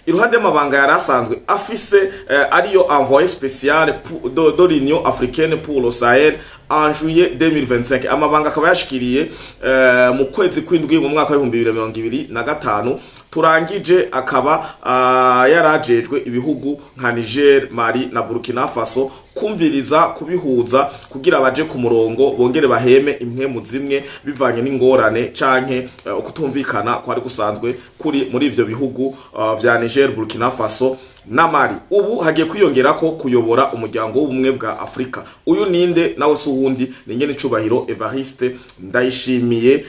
Iruhande y'amabanga yari asanzwe afise, ariyo envoyé spécial de l'Union africaine pour le Sahel en juillet 2025, amabanga akaba yashikiriye mu kwezi kw'indwi mu mwaka wa 2025 turangije, akaba yarajejwe ibihugu nka Niger, Mali na Burkina Faso, kumviriza, kubihuza kugira baje ku murongo, bongere baheme impwemu zimwe bivanye n'ingorane canke ukutumvikana kwari gusanzwe kuri muri ivyo bihugu vya Niger, Burkina Faso na Mali. Ubu hagiye kwiyongera ko kuyobora Umuryango w'Ubumwe bwa Afrika. Uyu ninde? Nawe si uwundi, ni nyene icubahiro Evariste Ndayishimiye,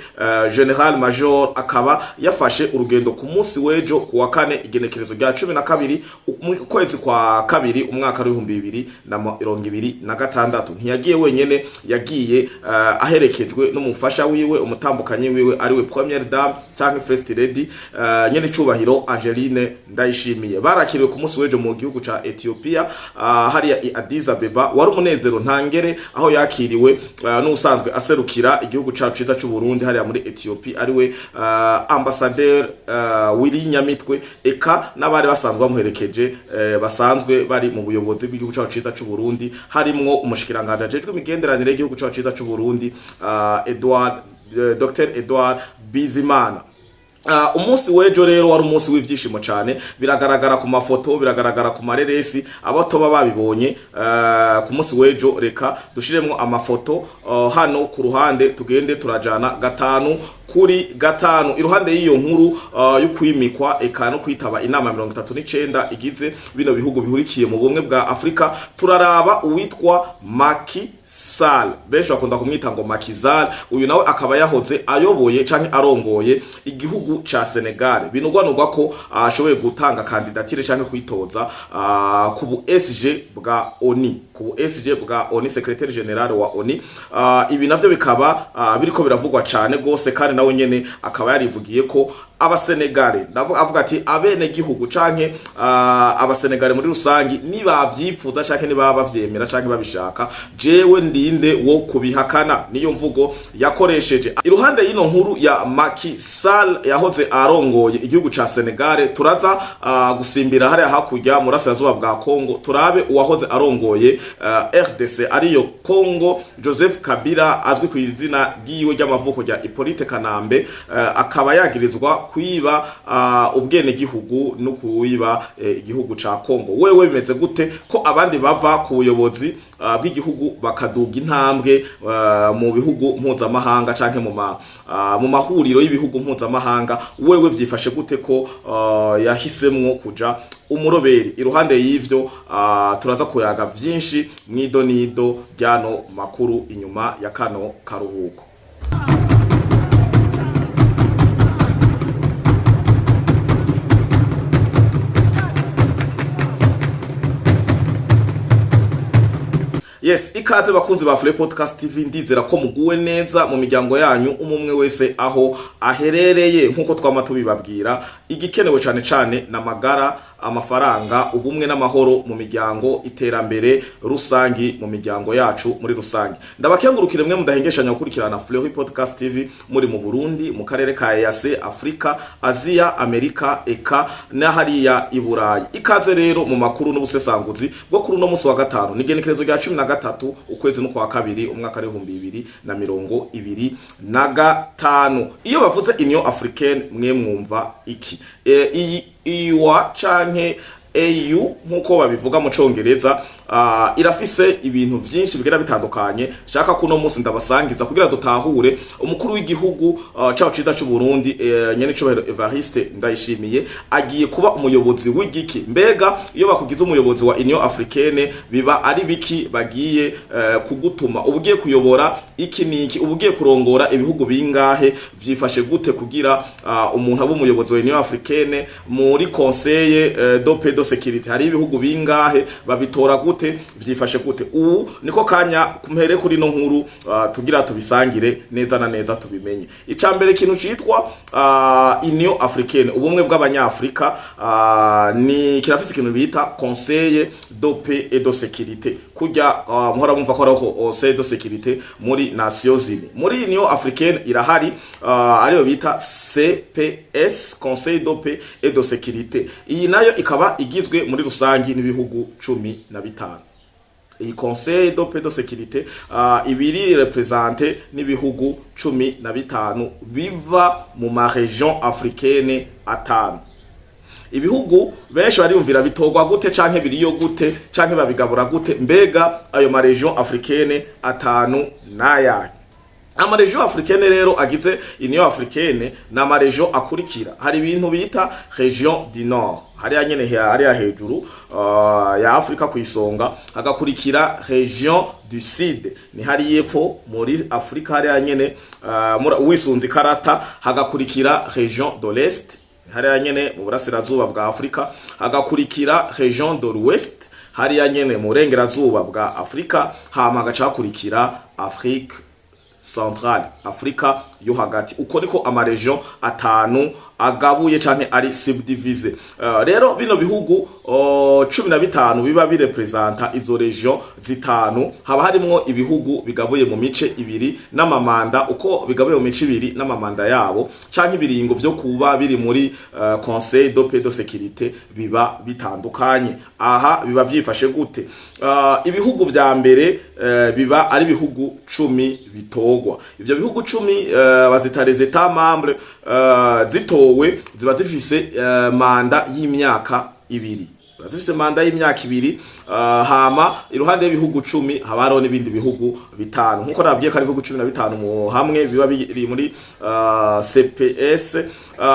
Général Major, akaba yafashe urugendo ku munsi w'ejo ku wa kane, igenekerezo rya 12 mu kwezi kwa kabiri umwaka wa 2026. Ntiyagiye wenyene, yagiye aherekejwe n'umufasha wiwe, umutambukanyi wiwe, ariwe Première Dame canke First Lady, nyene icubahiro Angeline Ndayishimiye. Barakiriwe ku munsi w'ejo mu gihugu ca Ethiopia, hariya i Addis Abeba. Wari umunezero ntangere aho yakiriwe n'usanzwe aserukira igihugu cacu ciza c'u Burundi hariya muri Ethiopia, ariwe ambassadeur Willy Nyamitwe, eka n'abari basanzwe bamuherekeje, basanzwe bari mu buyobozi bw'igihugu cacu ciza c'u Burundi, harimwo umushikiranganje ajejwe imigenderanire y'igihugu cacu ciza c'u Burundi, Edouard Dr Edouard Bizimana. Umunsi w'ejo rero wari umunsi w'ivyishimo cyane. Biragaragara ku mafoto, biragaragara ku mareresi, abatoba babibonye ku munsi w'ejo. Reka dushiremwo amafoto hano ku ruhande, tugende turajana gatanu kuri gatanu. Iruhande y'iyo nkuru yo kwimikwa eka no kwitaba inama 39 igize bino bihugu bihurikiye mu Bumwe bwa Afrika, turaraba uwitwa Macky Sall, benshi bakunda kumwita ngo Macky Sall. Uyu nawe akaba yahoze ayoboye canke arongoye igihugu ca Senegal. Binugwanugwa ko ashoboye gutanga candidature canke kwitoza ku bu SG bwa ONU, ku bu SG bwa ONU, secrétaire général wa ONU. Ibi navyo bikaba biriko biravugwa cane gose, kandi nawe nyene akaba yarivugiye ko Abasenegale, ndavuga, avuga ati abene gihugu canke Abasenegale muri rusangi nibavyifuza canke niba bavyemera canke babishaka, jewe ndinde wo kubihakana? Niyo mvugo yakoresheje. Iruhande y'ino nkuru ya Macky Sall yahoze arongoye igihugu ca Senegal, turaza gusimbira hariya hakurya mu burasirazuba bwa Congo, turabe uwahoze arongoye RDC, ariyo Congo, Joseph Kabila, azwi ku izina ryiwe ry'amavuko rya Hippolyte Kanambe, akaba yagirizwa kwiba ubwene gihugu no kuwiba igihugu ca Congo. Wewe bimeze gute ko abandi bava ku buyobozi bw'igihugu bakaduga intambwe mu bihugu mpuzamahanga canke mu mahuriro y'ibihugu mpuzamahanga? Wewe vyifashe gute ko yahisemwo kuja umuroberi? Iruhande y'ivyo, turaza kuyaga vyinshi mwido nido ryano makuru inyuma ya kano karuhuko. Yes, ikaze bakunzi ba Free Podcast TV. Ndizera ko muguwe neza mu miryango yanyu, umumwe wese aho aherereye. Nkuko twama tubibabwira, igikenewe cane cane na magara, amafaranga, ubumwe n'amahoro mu miryango, iterambere rusangi mu miryango yacu muri rusangi. Ndabakengurukire mwe mudahengeshanya gukurikirana Free Podcast TV muri mu Burundi, mu karere ka EAC, Afrika, Aziya, Amerika eka na hariya i Burayi. Ikaze rero mu makuru n'ubusesanguzi bwo kuri uno munsi wa gatanu, n'igenekerezo rya 13 ukwezi no kwa kabiri umwaka wa 2025. Iyo bavuze Union Africaine, mwe mwumva iki? Iyi iwa canke AU nkuko babivuga mu Congereza, irafise ibintu vyinshi bigera bitandukanye. Shaka kuno munsi ndabasangiza kugira dutahure umukuru w'igihugu caho ciza c'u Burundi, nyene icubahiro Evariste Ndayishimiye, agiye kuba umuyobozi w'igiki? Mbega iyo bakugize umuyobozi wa Union Africaine biba ari biki bagiye kugutuma? Ubugiye kuyobora iki niki? Ubugiye kurongora ibihugu bingahe? Vyifashe gute kugira umuntu abe umuyobozi wa Union Africaine muri Conseil de paix de Sécurité hari ibihugu bingahe? Babitora gute? Vyifashe gute? Ubu niko kanya mpere kuri no nkuru, tugira tubisangire neza na neza, tubimenye. Ica mbere, ikintu citwa Union Africaine, ubumwe bw'abanyafrika, ni kirafise ikintu bita Conseil de paix et de sécurité. Kurya muhora mumva ko ari Conseil de sécurité muri Nations Unies, muri Union Africaine irahari, ariyo bita CPS, Conseil de paix et de sécurité. Iyi nayo ikaba igizwe muri rusangi n'ibihugu 15. Iyi Conseil de paix de sécurité ibiri représenté n'ibihugu 15 biva mu ma région africaine atanu. Ibihugu benshi bariyumvira bitorwa gute, canke biriyo gute, canke babigabura gute? Mbega ayo ma région africaine atanu nayahe? Ama région africaine rero agize Union Africaine ni ama région akurikira. Hari ibintu bita région du Nord, hariya nyene, hariya hejuru ya Afrika ku isonga. Hagakurikira région du Sud, ni hari yepfo muri Afrika hariya nyene, wisunze ikarata. Hagakurikira région de l'Est, hariya nyene mu burasirazuba bwa Afrika. Hagakurikira région de l'Ouest, hariya nyene mu burengerazuba bwa Afrika. Hama hagaca hakurikira Afrique Centrale, Afrika yo hagati. Uko niko ama région atanu agabuye canke ari subdivisé. Rero bino bihugu 15 biba birepresenta izo région zitanu, haba harimwo ibihugu bigabuye mu mice ibiri n'ama mandat. Uko bigabuye mu mice ibiri n'ama mandat yabo canke ibiringo vyo kuba biri muri Conseil de paix de sécurité biba bitandukanye. Aha biba vyifashe gute? Ibihugu vya mbere biba ari ibihugu 10 bitogwa. Ivyo bihugu 10 bazita les états membres. Zitowe ziba zifise mandat y'imyaka 2, ziba zifise mandat y'imyaka 2. Hama iruhande y'ibihugu 10 haba hariho n'ibindi bihugu bitanu, nkuko nabwiye ko ari ibihugu 15 mu hamwe biba biri muri CPS.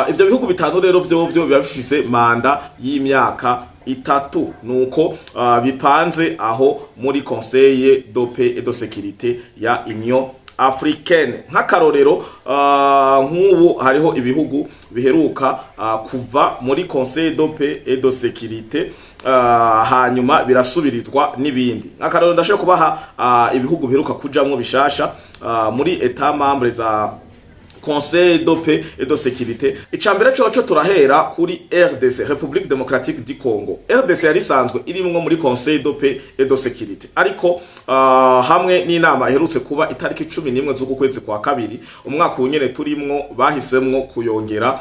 Ivyo bihugu bitanu rero vyovyo biba bifise mandat y'imyaka 3. Nuko bipanze aho muri Conseil de paix et de sécurité ya Union Africaine. Nk'akarorero, nk'ubu hariho ibihugu biheruka kuva muri Conseil de paix et de sécurité, hanyuma birasubirizwa n'ibindi. Nk'akarorero, ndashobora kubaha ibihugu biheruka kujamwo bishasha muri état membre za Conseil de paix et de sécurité. Icambere coco, turahera kuri RDC, République Démocratique du Congo. RDC yari isanzwe irimwo muri Conseil de paix et de sécurité, ariko hamwe n'inama iherutse kuba itariki 11 z'uku kwezi kwa kabiri, umwaka unyene turimwo, bahisemwo kuyongera.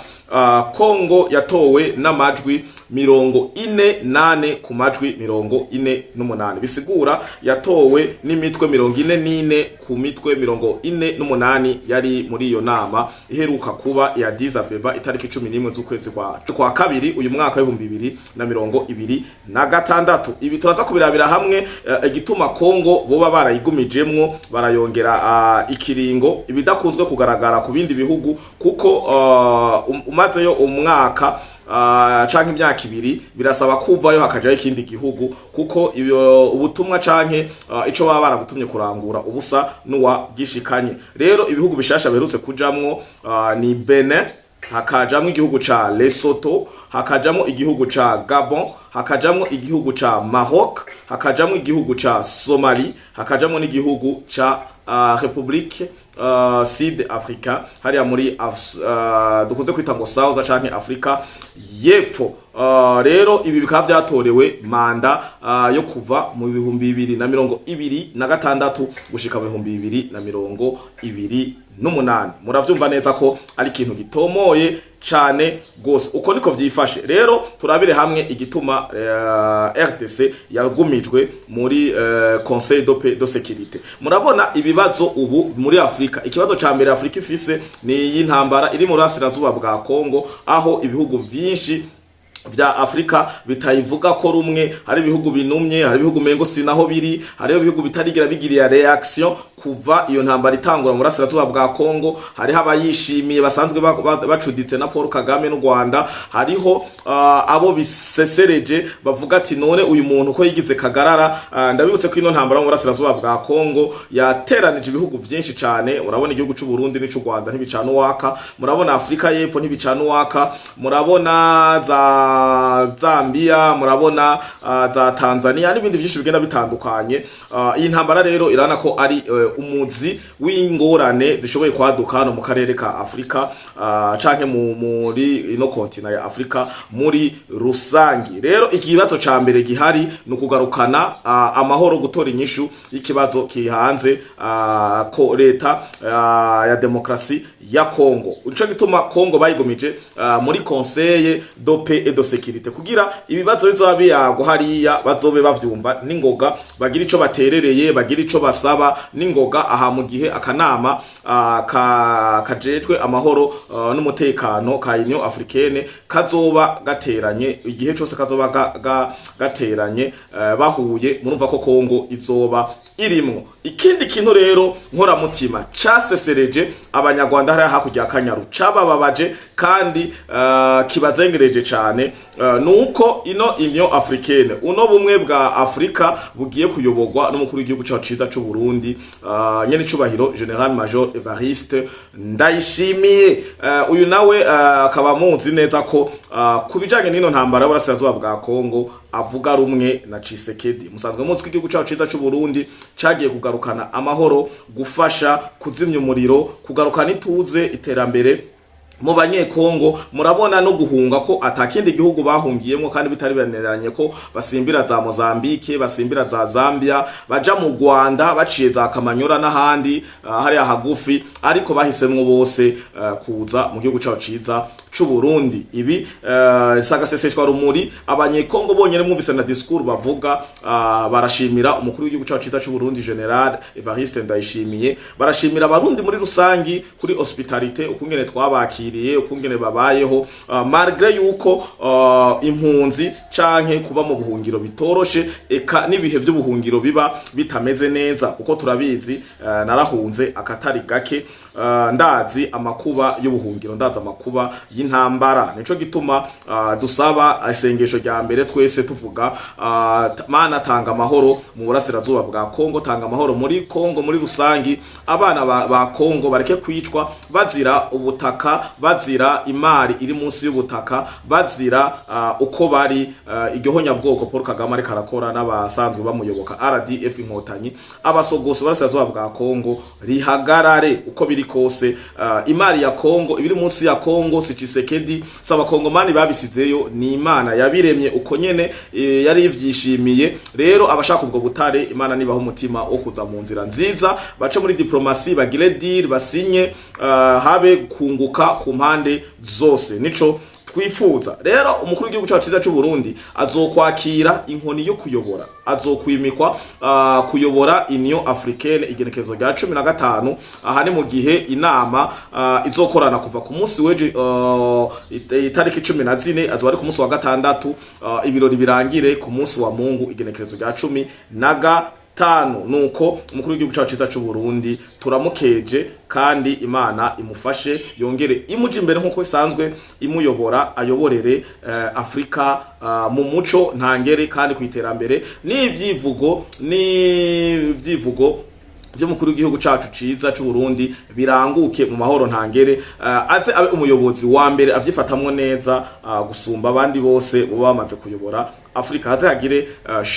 Congo yatowe n'amajwi 44 ku majwi 48, bisigura yatowe n'imitwe 44 ku mitwe 48 yari muri iyo nama iheruka kuba ya Addis Abeba itariki 11 z'ukwezi kwa kabiri uyu mwaka w'2026. Ibi turaza kubirabira hamwe, igituma Kongo boba barayigumijemwo, barayongera ikiringo, ibidakunzwe kugaragara ku bindi bihugu, kuko umazeyo umwaka canke imyaka 2, birasaba kuvayo hakajayo ikindi gihugu, kuko ibyo ubutumwa canke ico baba baragutumye kurangura ubusa nuwa gishikanye. Rero ibihugu bishasha biherutse kujamwo ni Benin, hakajamwo igihugu ca Lesotho, hakajamwo igihugu ca Gabon, hakajamwo igihugu ca Maroc, hakajamwo igihugu ca Somalie, hakajamwo n'igihugu ca République Sud Africa, hariya muri dukunze kwita ngo South canke Afrika y'Epfo. Rero ibi bikaba vyatorewe mandat yo kuva mu 2026 gushika mu 2028. Muravyumva neza ko ari ikintu gitomoye cane gose. Uko niko vyifashe. Rero turabire hamwe igituma RDC yagumijwe muri Conseil de paix de sécurité. Murabona ibibazo ubu muri Afrika. Ikibazo ca mbere Afrika ifise ni iy'intambara iri mu burasirazuba bwa Kongo, aho ibihugu vyinshi vya Afrika bitayivuga ko rumwe. Hari ibihugu binumye, hari ibihugu mengo sinaho biri, hari ibihugu bitarigira bigiriya réaction kuva iyo ntambara itangura mu burasirazuba bwa Kongo. Hariho abayishimiye basanzwe bacuditse na Paul Kagame n'u Rwanda, hariho abo bisesereje bavuga ati: "None uyu muntu ko yigize kagarara?" Ndabibutse ko ino ntambara mu burasirazuba bwa Kongo yateranije ibihugu vyinshi cane. Murabona igihugu c'u Burundi n'icu Rwanda ntibicana uwaka, murabona Afrika y'Epfo ntibicana uwaka, murabona za Zambia, murabona za Tanzania n'ibindi vyinshi bigenda bitandukanye. Iyi ntambara rero irana ko ari umuzi w'ingorane zishoboye kwaduka hano mu karere ka Afrika canke muri ino continent ya Afrika muri rusangi. Rero ikibazo ca mbere gihari ni ukugarukana amahoro, gutora inyishu y'ikibazo kihanze ko leta ya demokrasi ya Kongo. Nico gituma Kongo bayigumije muri Conseil de paix et de sécurité, kugira ibibazo bizoba biyagwa hariya bazobe bavyumva n'ingoga, bagira ico baterereye, bagira ico basaba n'ingoga. Aha mu gihe akanama kajejwe amahoro n'umutekano ka Union Africaine kazoba gateranye, igihe cose kazoba gateranye, bahuye, murumva ko Kongo izoba irimwo. Ikindi kintu rero nkoramutima casesereje Abanyarwanda hariya hakurya ya Kanyaru, cabababaje kandi kibazengereje cane, nuko ino Union Africaine, uno bumwe bwa Afrika, bugiye kuyoborwa n'umukuru w'igihugu cacu ciza c'u Burundi, nyene icubahiro Général Major Evariste Ndayishimiye. Uyu nawe akaba muzi neza ko ku bijanye n'ino ntambara y'uburasirazuba bwa Kongo avuga rumwe na Tshisekedi. Musanzwe muzi ko igihugu cacu ciza c'u Burundi cagiye kugarukana amahoro, gufasha kuzimya umuriro, kugarukana ituze, iterambere mu Banyekongo. Murabona no guhunga ko atakindi gihugu bahungiyemo, kandi bitari biraniranye ko basimbira za Mozambique, basimbira za Zambia, baja mu Rwanda baciye za Kamanyora n'ahandi hariya hagufi, ariko bahisemwo bose kuza mu gihugu cyacu ciza c'u Burundi. Ibi sagaseseshwa rumuri, Abanyekongo bonyene mwumvise na discours bavuga, barashimira umukuru w'igihugu cyacu ciza c'u Burundi, Général Evariste Ndayishimiye, barashimira Abarundi muri rusangi kuri hospitalité, ukungene twabakiriye, ukungene babayeho, malgré yuko impunzi canke kuba mu buhungiro bitoroshe, eka n'ibihe by'ubuhungiro biba bitameze neza, kuko turabizi. Narahunze akatari gake, ndazi amakuba y'ubuhungiro, ndazi amakuba y'intambara. Nico gituma dusaba isengesho rya mbere twese tuvuga: "Mana, tanga amahoro mu burasirazuba bwa Kongo, tanga amahoro muri Kongo muri rusangi, abana ba Kongo bareke kwicwa bazira ubutaka, bazira imari iri munsi y'ubutaka, bazira uko bari, iryo honyabwoko Paul Kagame ariko arakora n'abasanzwe bamuyoboka RDF Inkotanyi, abasogoso burasirazuba bwa Kongo rihagarare." Uko biri kose, imari ya Kongo, ibiri munsi ya Kongo, si Tshisekedi, si Abakongomani babisizeyo, ni Imana yabiremye uko nyene, yari ivyishimiye. Rero abashaka ubwo butare, Imana nibaho umutima wo kuza mu nzira nziza, bace muri diplomatie, bagire deal, basinye, habe kunguka ku mpande zose. Nico twifuza. Rero umukuru w'igihugu cyacu cyiza cy'u Burundi azokwakira inkoni yo kuyobora, azokwimikwa kuyobora Union Africaine igenekerezo rya 15. Aha ni mu gihe inama izokorana kuva ku munsi w'ejo, itariki 14, azoba ari ku munsi wa gatandatu, ibirori birangire ku munsi wa Mungu, igenekerezo rya 15. Nuko umukuru w'igihugu cyacu cyiza cy'u Burundi turamukeje, kandi Imana imufashe, yongere imuje imbere nkuko isanzwe imuyobora, ayoborere Afrika mu muco ntangere kandi ku iterambere n'ivyivugo vy'umukuru w'igihugu cacu ciza c'u Burundi biranguke mu mahoro ntangere. Aze abe umuyobozi wa mbere avyifatamwo neza gusumba abandi bose bo bamaze kuyobora Afrika, aze agire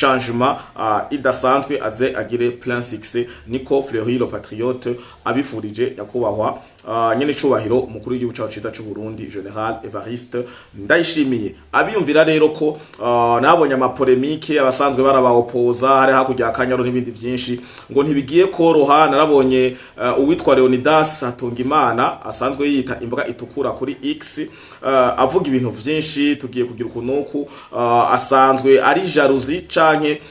changement idasanzwe, aze agire plein succès. Niko Fleury le Patriote abifurije nyakubahwa nyene cubahiro umukuru w'igihugu cacu ciza c'u Burundi, Général Evariste Ndayishimiye. Abiyumvira rero ko nabonye ama polémiques, abasanzwe barabaopoza hari hakurya ya Kanyaro n'ibindi vyinshi, ngo ntibigiye koroha. Narabonye uwitwa Leonidas Hatungimana asanzwe yita Imbwa Itukura kuri X, avuga ibintu vyinshi, tugiye kugira ukunuku, asanzwe ari jalousie canke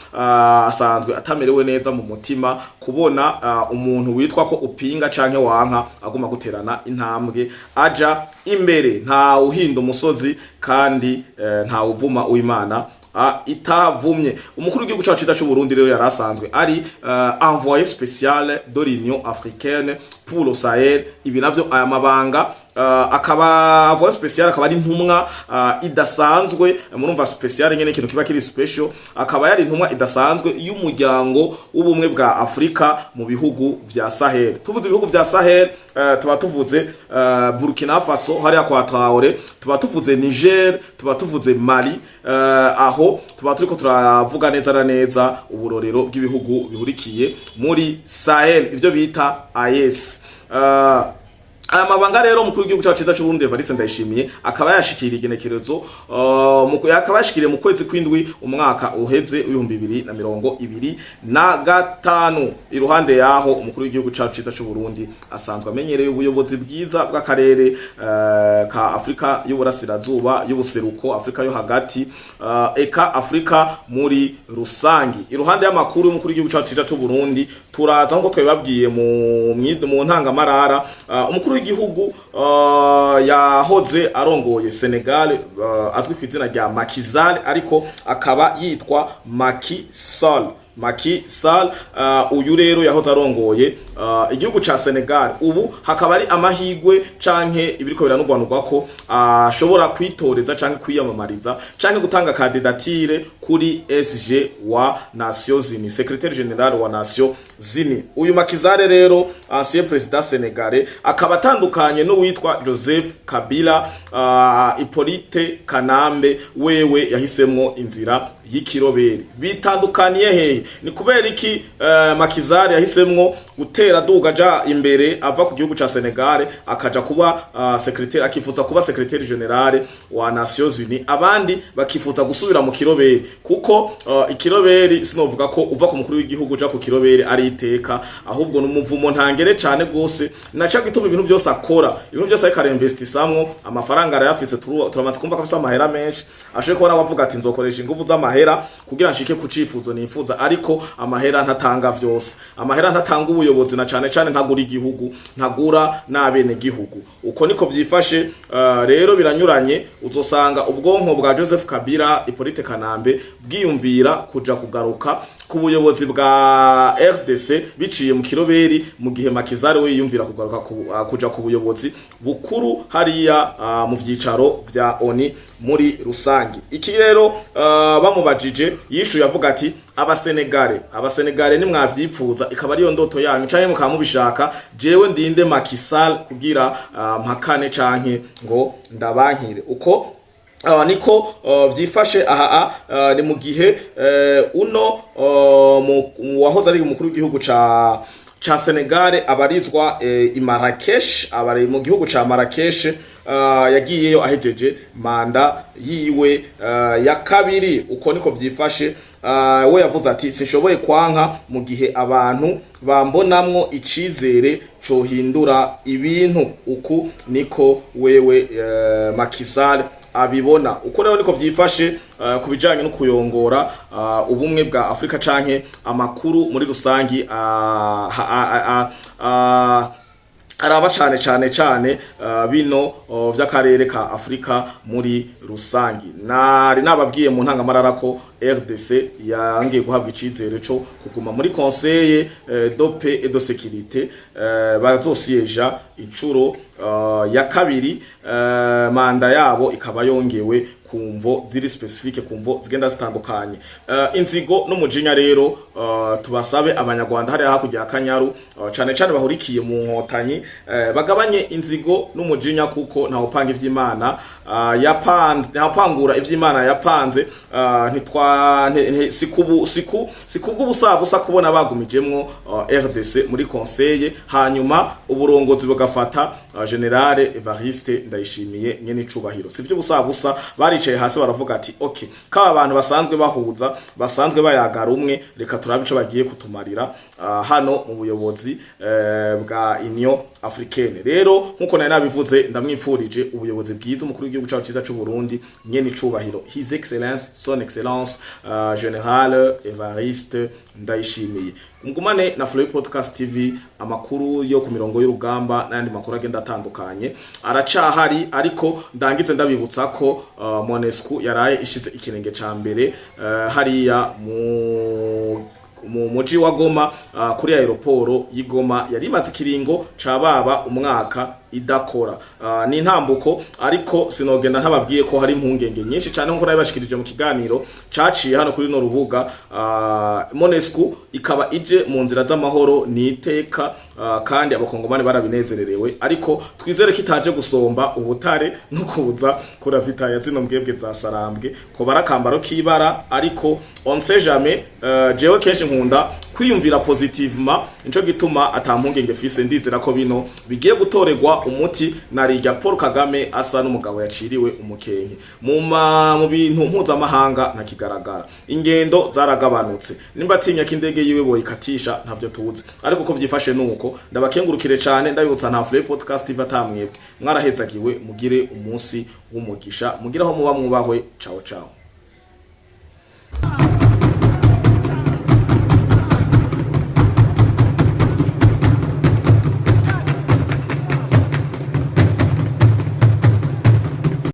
asanzwe atamerewe neza mu mutima kubona umuntu witwa ko upinga canke wanka aguma guterana intambwe aja imbere. Nta uhinda umusozi kandi nta uvuma uwimana itavumye. Umukuru w'igihugu cacu ciza c'u Burundi rero yari asanzwe ari envoyé spécial de l'Union Africaine pour pour le Sahel. Ibi navyo, aya mabanga, akaba envoyé spécial, akaba ari intumwa idasanzwe. Murumva spécial nyene, ikintu kiba kiri special. Akaba yari intumwa idasanzwe y'Umuryango w'Ubumwe bwa Afrika mu bihugu vya Sahel. Tuvuze ibihugu vya Sahel, tuba tuvuze Burkina Faso hariya kwa Traore, tuba tuvuze Niger, tuba tuvuze Mali. Aho tuba turiko turavuga neza na neza uburorero bw'ibihugu bihurikiye muri Sahel, ivyo bita AES. Aya mabanga rero, umukuru w'igihugu cyacu cyiza cy'Uburundi Evariste Ndayishimiye akaba yashikiriye igenekerezo akaba yashikiriye mu kwezi kw'indwi umwaka uheze w'2025. Iruhande yaho, umukuru w'igihugu cyacu cyiza cy'Uburundi asanzwe amenyereye ubuyobozi bwiza bw'akarere ka Afrika y'Uburasirazuba, y'Ubuseruko, Afrika yo hagati, eka Afrika muri rusangi. Iruhande y'amakuru y'umukuru w'igihugu cyacu cyiza cy'Uburundi, turaza nkuko twabibabwiye mu ntangamarara, umukuru w'igihugu yahoze arongoye Senegal, azwi ku izina rya Macky Sall, ariko akaba yitwa Macky Sall. Macky Sall, uyu rero yahoze arongoye igihugu ca Senegal, ubu hakaba ari amahigwe canke ibiriko biranugwanugwa ko ashobora kwitoreza canke kwiyamamariza canke gutanga candidature kuri SG wa Nations Unies, secrétaire général wa Nations Unies. Uyu Macky Sall rero, ancien président sénégalais, akaba atandukanye n'uwitwa Joseph Kabila, Hippolyte Kanambe, wewe yahisemwo inzira y'ikiroberi. Bitandukaniye hehe? Ni kubera iki Macky Sall yahisemwo gutera duga ja imbere, ava ku gihugu ca Senegal akaja kuba secrétaire, akifuza kuba secrétaire général wa Nations Unies, abandi bakifuza gusubira mu kiroberi? Kuko ikiroberi, sinovuga ko uva ku mukuru w'igihugu uja ku kiroberi ari iteka, ahubwo n'umuvumo ntangere cane gose. Naca gituma ibintu byose akora, ibintu byose ariko arinvestisamwo amafaranga, arayafise. Turamaze kumva ko afise amahera menshi. Ashoboye kubona abavuga ati: "Nzokoresha inguvu z'amahera kugira nshike ku cifuzo nifuza." Ariko amahera ntatanga vyose, amahera ntatanga ubuyobozi, na cane cane ntagura igihugu, ntagura n'abene gihugu. Uko niko vyifashe. Rero biranyuranye. Uzosanga ubwonko bwa Joseph Kabila, Hippolyte Kanambe, bwiyumvira kuja kugaruka ku buyobozi bwa RDC biciye mu kiroberi, mu gihe Macky Sall we yiyumvira kugaruka kuja ku buyobozi bukuru hariya mu vyicaro vya ONU muri rusangi. Iki rero, bamubajije, yishuye avuga ati: Abasenegale nimwavyipfuza, ikaba ariyo ndoto yanyu canke mukaba mubishaka, jewe ndinde Macky Sall kugira mpakane canke ngo ndabankire?" Uko niko vyifashe. Aha ni mu gihe uno wahoze ari umukuru w'igihugu ca Senegal abarizwa i Marrakesh, abari mu gihugu ca Marrakesh. Yagiyeyo ahejeje manda yiwe ya kabiri. Uko niko vyifashe. We yavuze ati: "Sinshoboye kwanka mu gihe abantu bambonamwo icizere cohindura ibintu." Uku niko wewe Macky Sall abibona. Uko rero niko vyifashe ku bijanye no kuyongora Ubumwe bwa Afrika canke amakuru muri rusangi araba cane cane cane bino vy'akarere ka Afrika muri rusangi. Nari nababwiye mu ntangamarara ko RDC yangiye guhabwa icizere co kuguma muri Conseil de paix et de sécurité, bazosieja incuro ya kabiri, manda yabo ikaba yongewe ku mvo ziri spécifiques, ku mvo zigenda zitandukanye. Inzigo n'umujinya rero, tubasabe Abanyarwanda hariya hakurya ya Kanyaru, cane cane bahurikiye mu Nkotanyi, bagabanye inzigo n'umujinya, kuko ntawe upanga ivy'Imana yapanze, ntawupangura ivy'Imana yapanze. Ntitwa sikubu siku sikubwo ubusa kubona bagumijemwo RDC muri conseil, hanyuma uburongozi bugafata Général Evariste Ndayishimiye nyene icubahiro. Sivyo busa busa, baricaye hasi baravuga ati: "Okay, kaba abantu basanzwe bahuza, basanzwe bayagara umwe, reka turabe ico bagiye kutumarira hano mu buyobozi bwa Union Africaine." Rero nkuko nari nabivuze, ndamwipfurije ubuyobozi bwiza umukuru w'igihugu cyacu cyiza cy'u Burundi nyene icubahiro, His Excellence, Son Excellence Général Evariste Ndayishimiye. Mugumane na Flow Podcast TV. Amakuru yo ku mirongo y'urugamba n'ayandi makuru agenda atandukanye aracahari, ariko ndangize ndabibutsa ko MONUSCO yaraye ishize ikirenge ca mbere hariya mu Mu muji wa Goma, kuri aéroport y'Igoma yari imaze ikiringo cababa umwaka idakora. Ni intambuko, ariko sinogenda ntababwiye ko hari impungenge nyinshi cyane, nkuko nabibashikirije mu kiganiro caciye hano kuri no rubuga. MONUSCO ikaba ije mu nzira z'amahoro, ni iteka, kandi Abakongomani barabinezererewe, ariko twizere ko itaje gusomba ubutare no kuza kuravitaya zino mbwebwe za Sarambwe ko barakambaro kibara. Ariko on sait jamais. Jewe kenshi nkunda kwiyumvira positivement, nico gituma ata mpungenge fise. Ndizera ko bino bigiye gutorerwa umuti narirya Paul Kagame asa n'umugabo yaciriwe umukenke mu bintu mpuzamahanga, ntakigaragara, ingendo zaragabanutse. Nimba atinya ko indege yiwe boyikatisha, ntavyo tuzi, ariko ko vyifashe nuko. Ndabakengurukire cane, ndabibutsa nta Free Podcast TV atamwebwe. Mwarahezagiwe, mugire umunsi w'umugisha, mugire aho muba mwubahwe. Ciao ciao.